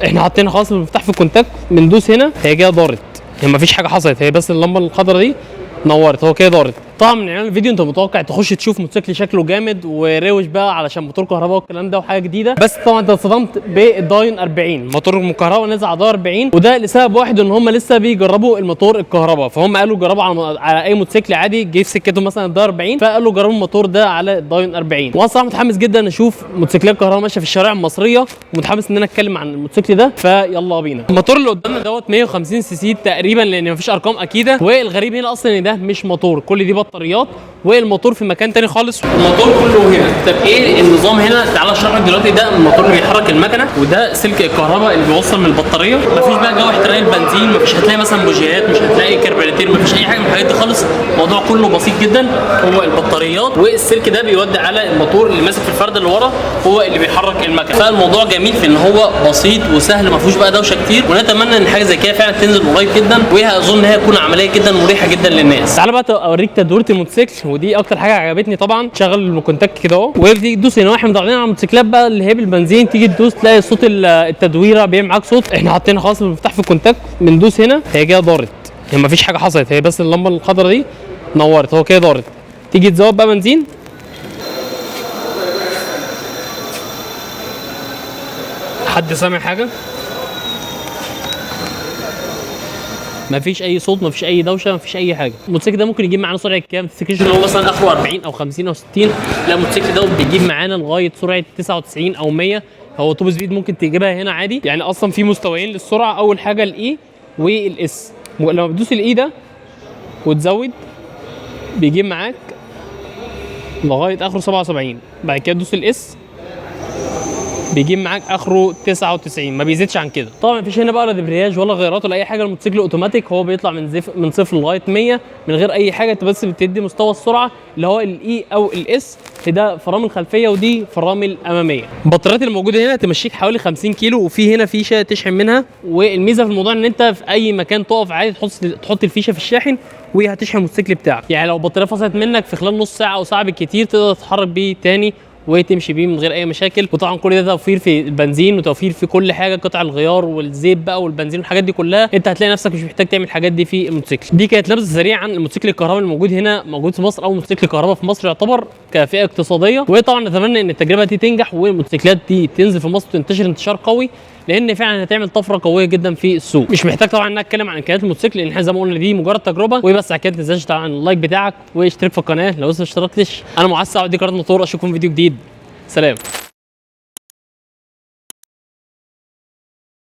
احنا حاطين خلاص المفتاح في الكونتاكت، بندوس هنا هي كده دارت، هي مفيش حاجة حصلت، هي بس اللمبة الخضراء دي نورت، هو كده دارت. طبعا من اعلان الفيديو انت متوقع تخش تشوف موتوسيكل شكله جامد وروش بقى علشان موتور كهرباء والكلام ده وحاجه جديدة، بس طبعا انت اتصدمت بالدايون 40 موتور الكهرباء نزل على دايون 40، وده لسبب واحد ان هم لسه بيجربوا الموتور الكهرباء، فهم قالوا جربوا على اي موتوسيكل عادي جه في سكته مثلا الدايون 40، فقالوا جربوا الموتور ده على الدايون 40. وانا صراحة متحمس جدا اشوف موتوسيكلات كهرباء ماشية في الشوارع المصرية، ومتحمس ان انا اتكلم عن الموتوسيكل ده، فيلا بينا. الموتور اللي قدامنا دوت 150 سي سي تقريبا، لان مفيش ارقام اكيدة، والغريب هنا اصلا ان ده مش موتور، كل دي بطاريات والموتور في مكان تاني خالص، الموتور كله هنا. طب ايه النظام هنا؟ تعالى اشرح لك دلوقتي. ده الموتور اللي بيحرك المكنه، وده سلك الكهرباء اللي بيوصل من البطارية. مفيش بقى جو احتراق البنزين، مفيش هتلاقي مثلا بوجيهات، مش هتلاقي كربراتير، مفيش اي حاجة من الحاجات دي خالص. الموضوع كله بسيط جدا، هو البطاريات والسلك ده بيودي على الموتور اللي ماسك في الفرد اللي ورا، هو اللي بيحرك المكنه. فالموضوع جميل في ان هو بسيط وسهل، ما فيهوش بقى دوشه كتير، ونتمنى ان حاجة زي كده فعلا تنزل قريب جدا، واظن ان هي تكون عملية جدا ومريحه جدا للناس. تعالى بقى اوريك تدويره الموتوسيكل، ودي اكتر حاجة عجبتني. طبعا شغل الكونتاكت كده اهو، ويبتدي تدوس هنا. واحنا متعودين على الموتوسيكلات بقى اللي هي بالبنزين، تيجي تدوس تلاقي صوت التدويره بيعمل معاك صوت. احنا حاطين خلاص المفتاح في الكونتاكت، بندوس هنا هي كده دارت، هي مفيش حاجة حصلت، هي بس اللمبة الخضراء دي نورت، هو كده دارت. تيجي تزود بقى بنزين، حد سامع حاجة؟ مفيش اي صوت، مفيش اي دوشه، مفيش اي حاجة. الموتوسيكل ده ممكن يجيب معانا سرعة كام؟ ما تفتكرش ان هو مثلا اخره 40 او 50 او 60، لا الموتوسيكل ده بيجيب معانا لغاية سرعة 99 او 100. هو top speed ممكن تجيبها هنا عادي، يعني اصلا في مستويين للسرعه. اول حاجة ال E وال S، لما بتدوس ال E ده وتزود بيجيب معاك لغاية اخره 77، بعد كده تدوس ال S بيجيب معاك اخره 99، ما بيزيدش عن كده. طبعا مفيش هنا بقى ولا دبرياج ولا غيارات ولا اي حاجة، الموتوسيكل اوتوماتيك، هو بيطلع من صفر لغاية 100 من غير اي حاجة، انت بس بتدي مستوى السرعة اللي هو ال E او ال S. ده فرامل خلفية ودي فرامل امامية. البطاريات اللي موجودة هنا تمشيك حوالي 50 كيلو، وفي هنا فيشه تشحن منها. والميزة في الموضوع ان انت في اي مكان تقف عادي تحط الفيشه في الشاحن وهتشحن الموتوسيكل بتاعك. يعني لو البطارية فصلت منك في خلال نص ساعة او ساعة بالكتير تقدر تتحرك بيه تاني وتمشي بيه من غير اي مشاكل. وطبعا كل ده توفير في البنزين وتوفير في كل حاجة، قطع الغيار والزيت بقى والبنزين والحاجات دي كلها، انت هتلاقي نفسك مش محتاج تعمل الحاجات دي في الموتوسيكل. دي كانت نبذه سريعة عن الموتوسيكل الكهرباء الموجود هنا، موجود في مصر، او موتوسيكل الكهرباء في مصر يعتبر كفئه اقتصادية. وطبعا نتمنى ان التجربة دي تنجح والموتوسيكلات دي تنزل في مصر وتنتشر انتشار قوي، لان فعلا هتعمل طفرة قوية جدا في السوق. مش محتاج طبعا ان انا اتكلم عن امكانيات الموتوسيكل، لان احنا زي ما قلنا دي مجرد تجربه. وبس على كده، ما تنساش طبعا ال like بتاعك واشترك في القناة لو لسه ما اشتركتش. انا معاذ سعد، دي قناة موتور، اشوفكم في فيديو جديد. سلام.